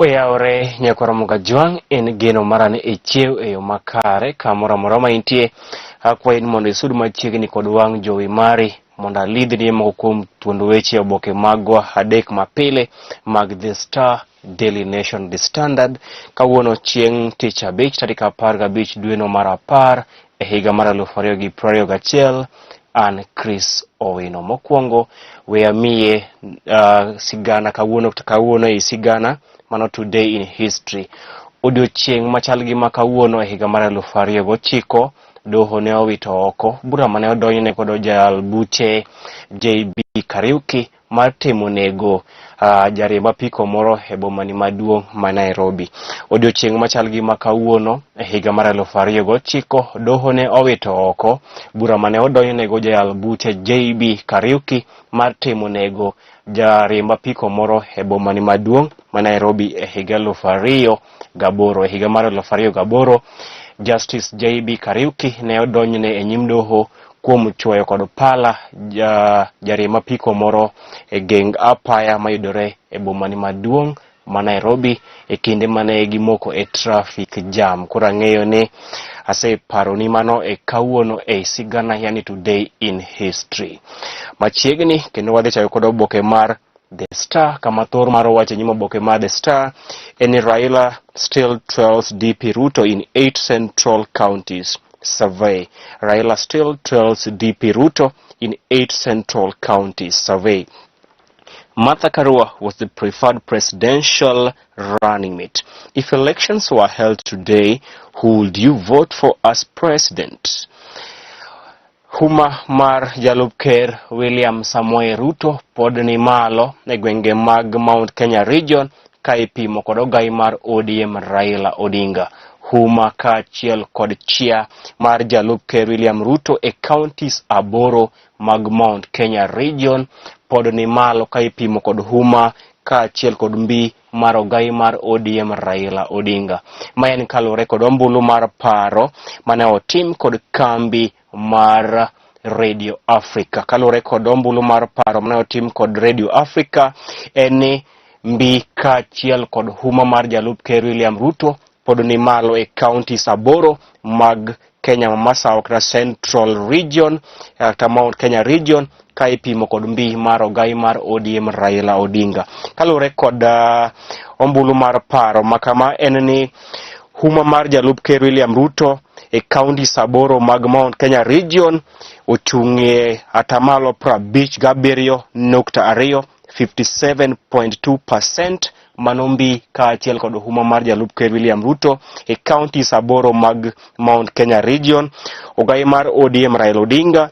Oyawore nyakwar Ramogi Ajwang', en geno mara ni ichiew e yo makare kamoro amora ma intie. Akwayi ni mondo isud machiegni kod wang' jowi mari mondo alidhnie moko kuom thuond weche oboke magwa adek mapile mag The Star, Daily Nation, The Standard. Kawuono chieng' tich abich tarik 15 dweno mar 10 e higa mar 2021. An Chris Owino. Mokwongo we amiye sigana kawuono kawuono ei sigana mano Today in History. Odiochieng' machal gi ma kawuono e higa mar 2009, doho ne owito oko bura mane odonjne kod jal buche JB Kariuki mar temo nego jariemb apiko moro e bomani maduong' ma Nairobi. Odiochieng' machal gi ma kawuono e higa mar 2009, doho ne owito oko bura mane odonjnego jayal buche JB Kariuki mar temo nego jariemb apiko moro e bomani maduong' ma Nairobi e higa 2008. E higa mar 2008, Justice JB Kariuki ne odonjne e nyim doho kuom chwoyo kod pala jariemb apiko moro e geng apaya mayudore e bomani maduong' ma Nairobi e kinde mane gimoko e traffic jam. Koro ang'eyo ni aseparoni mano e kawuono e sigana, yani Today in History. Machiegni kendo wadhi chako kod oboke mar The Star, kama thor mar wacho e nyim oboke mar The Star en ni Raila still trails DP Ruto in 8 central counties survey. Raila still trails DP Ruto in 8 central counties survey. Martha Karua was the preferred presidential running mate. If elections were held today, who would you vote for as president? Huma mar jalup ker William Samoei Ruto pod ni malo e gwenge mag Mount Kenya Region ka ipimo kod ogai mar ODM Raila Odinga. Huma kaachiel kod chia mar jalup ker William Ruto e counties 8 mag Mount Kenya Region pod ni malo ka ipimo kod huma kaachiel kod mbi mar ogai mar ODM Raila Odinga. Ma en kaluwore kod ombulu mar paro mane otim kod kambi mar Radio Africa. Kaluwore kod ombulu mar paro mane otim kod Radio Africa en ni mbi kaachiel kod huma mar jalup ker William Ruto pod ni malo e counties 8 mag Kenya ma Masawa kata Central Region kata Mount Kenya Region ka ipimo kod mbi mar ogai mar ODM Raila Odinga. Kaluwore kod ombulu mar paro ma kama en ni huma mar jalup ker William Ruto e counties 8 mag Mount Kenya Region ochung'ie atamalo 57.2, 57.2%, mano mbi kaachiel kod huma mar jalup ker William Ruto e counties 8 mag Mount Kenya Region. Ogai mar ODM Raila Odinga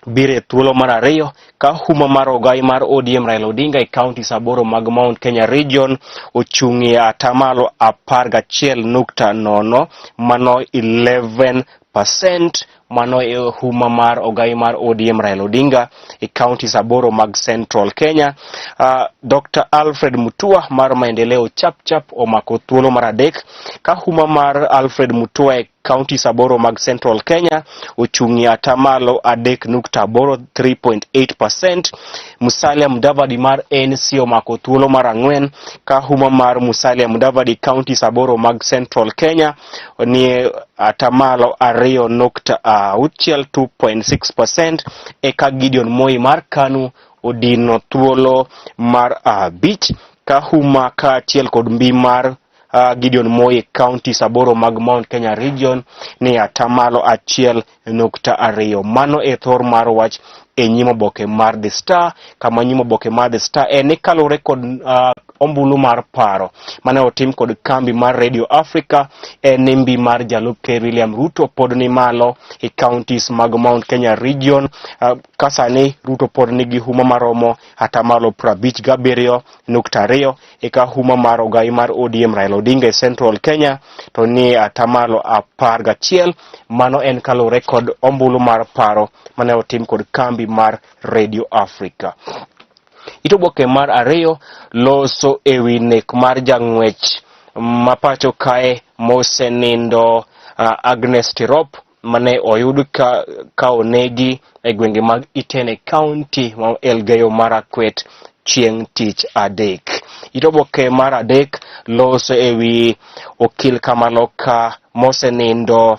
biro e thuolo mar ariyo ka huma mar ogai mar ODM Raila Odinga e counties 8 mag Mount Kenya Region ochung'ie atamalo 11.0, mano 11%, mano e huma mar ogai mar ODM Raila Odinga e counties 8 mag Central Kenya. Dr. Alfred Mutua mar Maendeleo Chapchap omako thuolo mar adek ka huma mar Alfred Mutua e counties 8 mag Central Kenya ochung'ie atamalo 3.8, 3.8%. Musalia Mudavadi mar ANC omako thuolo mar ang'wen ka huma mar Musalia Mudavadi counties 8 mag Central Kenya nie atamalo 2.6, 2.6%. Eka Gideon Moi mar KANU odino thuolo mar 5 ka huma kaachiel kod mbi mar Gideon Moi e counties 8 mag Mount Kenya Region ni atamalo 1.2. Mano e thor mar wach e nyim oboke mar The Star, kama nyim oboke mar The Star en ni kaluwore kod ombulu mar paro mane otim kod kambi mar Radio Africa en ni mbi mar jalup ker William Ruto pod ni malo e counties mag Mount Kenya Region. Ka sani Ruto pod nigi huma maromo atamalo 57.2, eka huma mar ogai mar ODM Raila Odinga e Central Kenya to ni atamalo 11. Mano en kaluwore kod ombulu mar paro mane otim kod kambi mar Radio Africa. It oboke mar ariyo loso ewi nek mar jang'wech ma pacho kae mosenindo Agnes Tirop mane oyud ka onegi e gwenge mag Iten e county ma Elgeyo Marakwet. chieng' tich adek. It oboke mar adek loso e wi okil Kamaloka mosenindo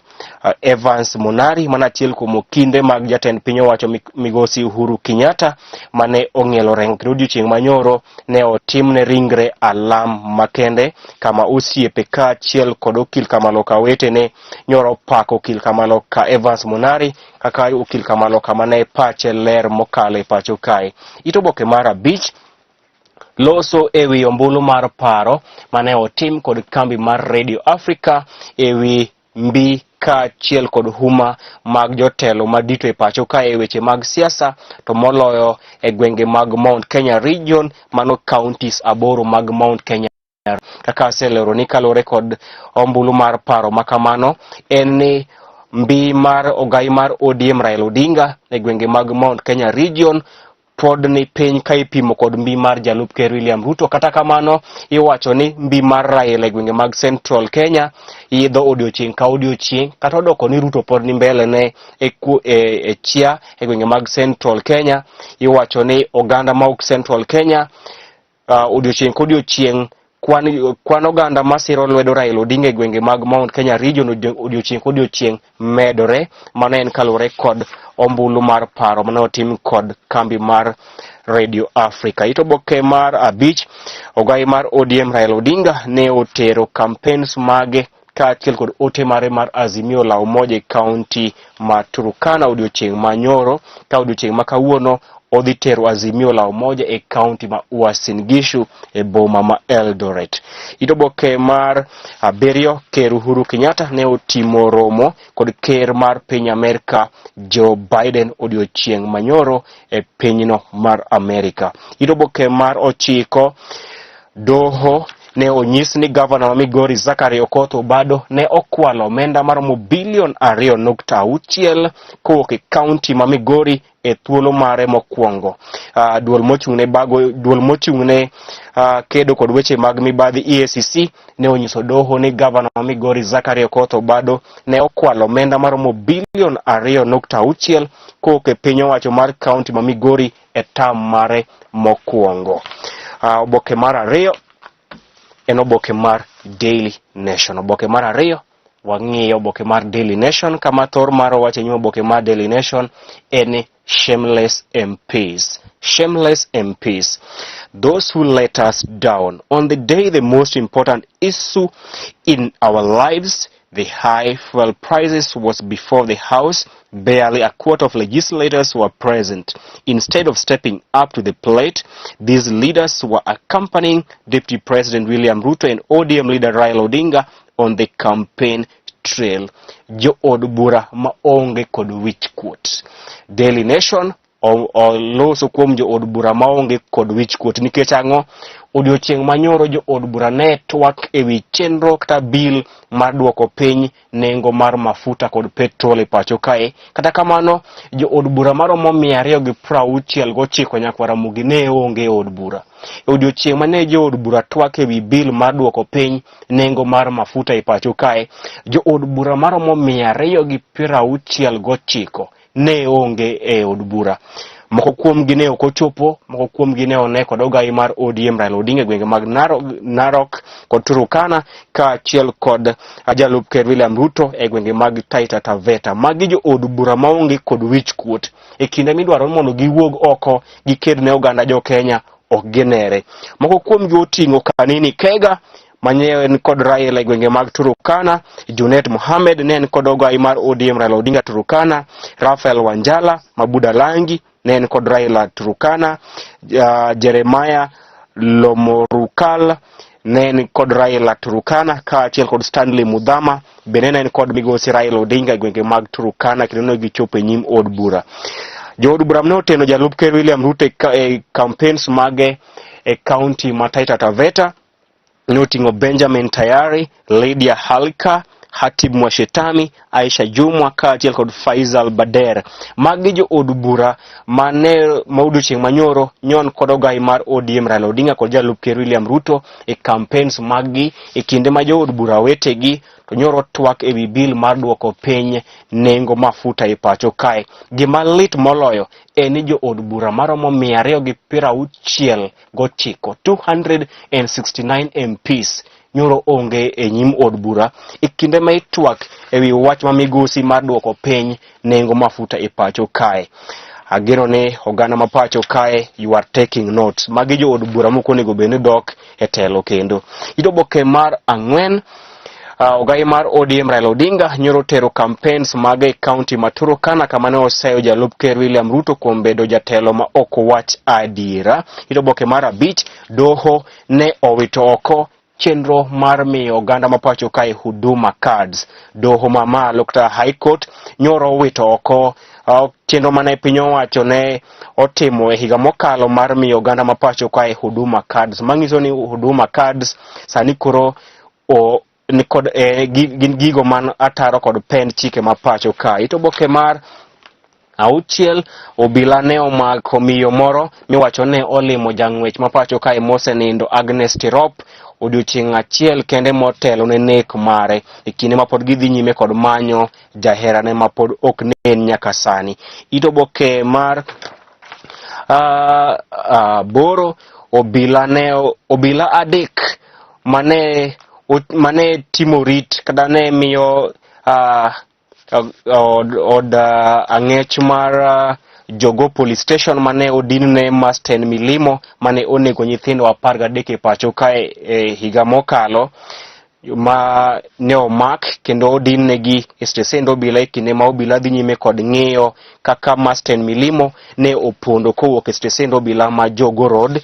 Evans Monari, mana achiel kuom okinde mag jatend piny owacho migosi Uhuru Kenyatta mane ong'ielo rengo kendo odiochieng' manyoro ne otimne ringre alam makende kama osiepe kaachiel kod okil Kamaloka wetene nyoro opako okil Kamaloka Evans Monari kaka okil Kamaloka mane pache ler mokalo e pacho kae. It oboke mar abich loso e wi ombulu mar paro mane otim kod kambi mar Radio Africa e wi mbi kaachiel kod huma mag jotelo madito e pacho kae e weche mag siasa to moloyo e gwenge mag Mount Kenya Region, mano counties aboro mag Mount Kenya. Kaka aselero ni kaluwore kod ombulu mar paro ma kamano en ni mbi mar ogai mar ODM Raila Odinga e gwenge mag Mount Kenya Region pod ni piny ka ipimo kod mbi mar jalup ker William Ruto. Kata kamano, iwacho ni mbi mar Raila e gwenge mag Central Kenya idho odiochieng' ka odiochieng', kata odoko ni Ruto pod ni mbele ne e chia e gwenge mag Central Kenya. Iwacho ni oganda ma ok Central Kenya odiochieng' ka odiochieng' kwan oganda masiro lwedo Raila Odinga e gwenge mag Mount Kenya Region odiochieng' ka odiochieng' medore. Mano en kaluwore kod ombulu mar paro mane otim kod kambi mar Radio Africa. It oboke mar abich, ogai mar ODM Raila Odinga ne otero campaigns mage kaachiel kod ote mare mar Azimio la Umoja e kaunti ma Turkana odiochieng' ma nyoro, ka odiochieng' ma kawuono odhi tero Azimio la Umoja e kaunti ma Uasin Gishu e boma ma Eldoret. It oboke mar abiriyo, Ker Uhuru Kenyatta ne otimo romo kod ker mar piny Amerka Joe Biden odiochieng' manyoro e pinyno mar Amerka. It oboke mar ochiko, doho ne onyis ni gavana ma Migori Zachary Okoth Obado ne okwalo omenda maromo bilion 2.6 kowuok e kaunti ma Migori e thuolo mare mokwongo. Duol mochung' ne bago, duol mochung' ne kedo kod weche mag mibadhi EACC ne onyiso doho ni gavana ma Migori Zachary Okoth Obado ne okwalo omenda maromo bilion 2.6 kowuok e piny owacho mar kaunti ma Migori e tam mare mokwongo. Oboke mar ariyo en oboke mar Daily Nation. Oboke mar ariyo wang'iyo oboke mar Daily Nation kama thor mar owacho e nyim oboke mar Daily Nation en ni shameless MPs. Shameless MPs. Those who let us down on the day the most important issue in our lives, the high fuel prices, was before the House. Barely a quarter of legislators were present. Instead of stepping up to the plate, these leaders were accompanying Deputy President William Ruto and ODM leader Raila Odinga on the campaign trail. Jo od bura ma onge kod wich kuot. Daily Nation oloso kuom jo od bura maonge kod wich kuot nikech ang'o? Odiochieng' manyoro jo od bura ne twak e wi chenro kata bill mar duoko piny nengo mar mafuta kod petrol e pacho kae. Kata kamano, jo od bura maromo 269 nyakwa Ramogi ne onge e od bura. E odiochieng' mane jo od bura twak e wi bill mar duoko piny nengo mar mafuta e pacho kae, jo od bura maromo 269 ne onge e od bura. Moko kuomgi ne ok ochopo, moko kuomgi ne one kod ogai mar ODM Raila Odinga e gwenge mag Narok kod Turkana kaachiel kod jalup ker William Ruto e gwenge mag Taita Taveta. Magi jo od bura maonge kod wich kuot. E kinde midwaro mondo giwuog oko giked ne oganda jo Kenya ok ginere. Moko kuomgi oting'o Kanini Kega mane en kod Raila e gwenge mag Turkana, Junet Mohamed ne en kod ogai mar ODM Raila Odinga Turkana, Raphael Wanjala Mabuda Langi ne en kod Raila Turkana, Jeremiah Lomorukal ne en kod Raila Turkana kaachiel kod Stanley Mudhama bende ne en kod migosi Raila Odinga e gwenge mag Turkana kendo ne gichopo e nyim od bura. Jood bura ne oteno jalup ker William Ruto e campaigns mage e kaunti ma Taita Taveta noting'o Benjamin Tayari, Lydia Halka, Hatib Mwashetami, Aisha Jumwa kaachiel kod Faisal Bader. Magi jo od bura mane ma odiochieng' manyoro nyon kod ogai mar ODM Raila Odinga kod jalup ker William Ruto e campaigns maggi e kinde ma jo od bura wetegi to nyoro twak e wi bill mar duoko piny nengo mafuta e pacho kae. Gima lit moloyo en ni jo od bura maromo 269, 269 MPs nyoro onge e nyim od bura e kinde ma itwak e wi wach ma migosi mar duoko piny nengo mafuta e pacho kae. Ageno ni oganda ma pacho kae you are taking notes. Magi jo od bura mok onego bed ni dok e telo kendo. It oboke mar ang'wen ogai mar ODM Raila Odinga nyoro tero campaigns mage e kaunti ma Turkana kama ne oseyo jalup ker William Ruto kuom bedo jatelo ma ok wach adiera. It oboke mar abich, doho ne owito oko chenro mar miyo oganda ma pacho kae Huduma cards. Doho mamalo kata High Court nyoro owito oko chenro mane piny owacho ne otimo e higa mokalo mar miyo oganda ma pacho kae Huduma cards, manyiso ni Huduma cards sani koro o, ni kod gin gigo man ataro kod pend chike ma pacho kae. It oboke mar auchiel, obila ne omako miyo moro miwacho ne olimo jang'wech ma pacho kae mosenindo Agnes Tirop odiochieng' achiel kende motelo ne nek mare e kinde ma pod gidhi nyime kod manyo jaherane ma pod ok nen nyaka sani. It oboke mar aboro, obila ne obila adek mane mane timo rit kata ne miyo od ang'ech mar Jogo Police Station mane odin ne Masten Milimo mane onego nyithindo 13 e pacho kae e higa mokalo ma ne omak kendo odin negi e stesend obila e kinde ma obila dhi nyime kod ng'iyo kaka Masten Milimo ne opondo kowuok e stesend obila ma Jogo Road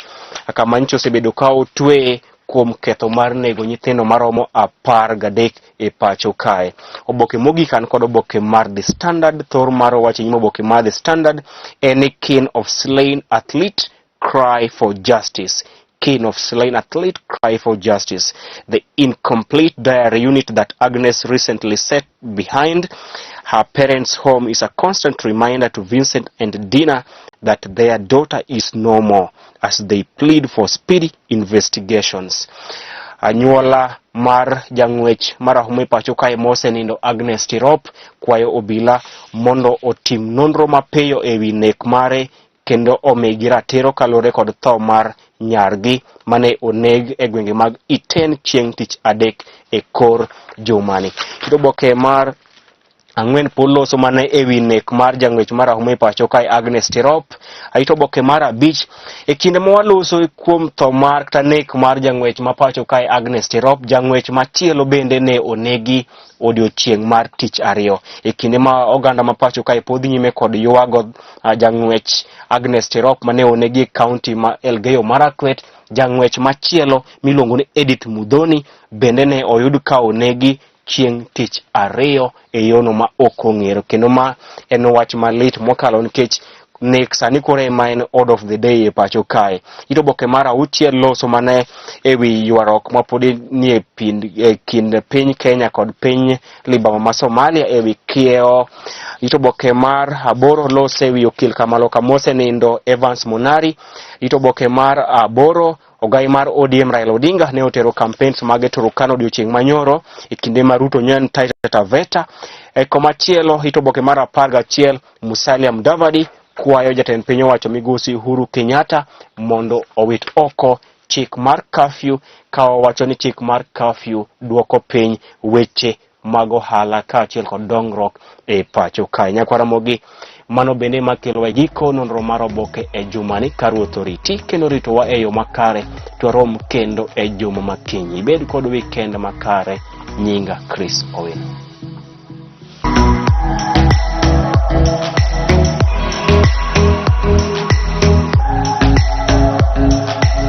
kama nyicha osebedo ka otweye kuom ketho mar nego nyithindo maromo 13 e pacho kae. Oboke mogik an kod oboke mar The Standard. Thor mar owacho nyim oboke mar The Standard en ni kin of slain athlete cry for justice. Kin of slain athlete cry for justice. The incomplete diary unit that Agnes recently set behind her parents' home is a constant reminder to Vincent and Dina that their daughter is no more as they plead for speedy investigations. Anyuola mar jang'wech marahuma e pacho kae mosenindo Agnes Tirop kwayo obila mondo otim nonro mapiyo e wi nek mare kendo omigi ratiro kaluwore kod tho mar nyargi mane oneg e gwenge mag Iten chieng' tich adek e kor jumani. Oboke mar ang'wen pod loso mana e wi nek mar jang'wech marahuma e pacho kae Agnes Tirop. Aito oboke mar abich e kinde ma waloso kuom tho mar kata nek mar jang'wech ma pacho kae Agnes Tirop, jang'wech machielo bende ne onegi odiochieng' mar tich ariyo e kinde ma oganda ma pacho kae pod dhi nyime kod ywago jang'wech Agnes Tirop mane onegi e kaunti ma Elgeyo Marakwet. Jang'wech machielo miluongo ni Edith Mudhoni bende ne oyud ka onegi chieng' tich ariyo e yono ma ok ong'ere, kendo ma en wach malit mokalo nikech nek sani koro ema en order of the day e pacho kae. It oboke mar auchiel loso mana e wi ywaruok ma pod nie e kind piny Kenya kod piny libamba ma Somalia e wi kiewo. It oboke mar aboro loso e wi okil Kamaloka mosenindo Evans Monari. It oboke mar aboro, ogai mar ODM Raila Odinga ne otero campaigns mage Turkana odiochieng' manyoro e kinde ma Ruto nyen Taita Taveta. E komachielo, it oboke mar 11, Musalia Mudavadi kwayo jatend piny owacho migosi Uhuru Kenyatta mondo owit oko chik mar curfew ka owacho ni chik mar curfew duoko piny weche mag ohala kaachiel kod dongruok e pacho kae. Nyakwara Ramogi, mano bende makelo e giko nonro mar oboke e jumani. Ka Ruoth oriti kendo ritowa e yo makare, to warom kendo e juma makiny. Ibed kod weekend makare. Nyinga Chris Owino.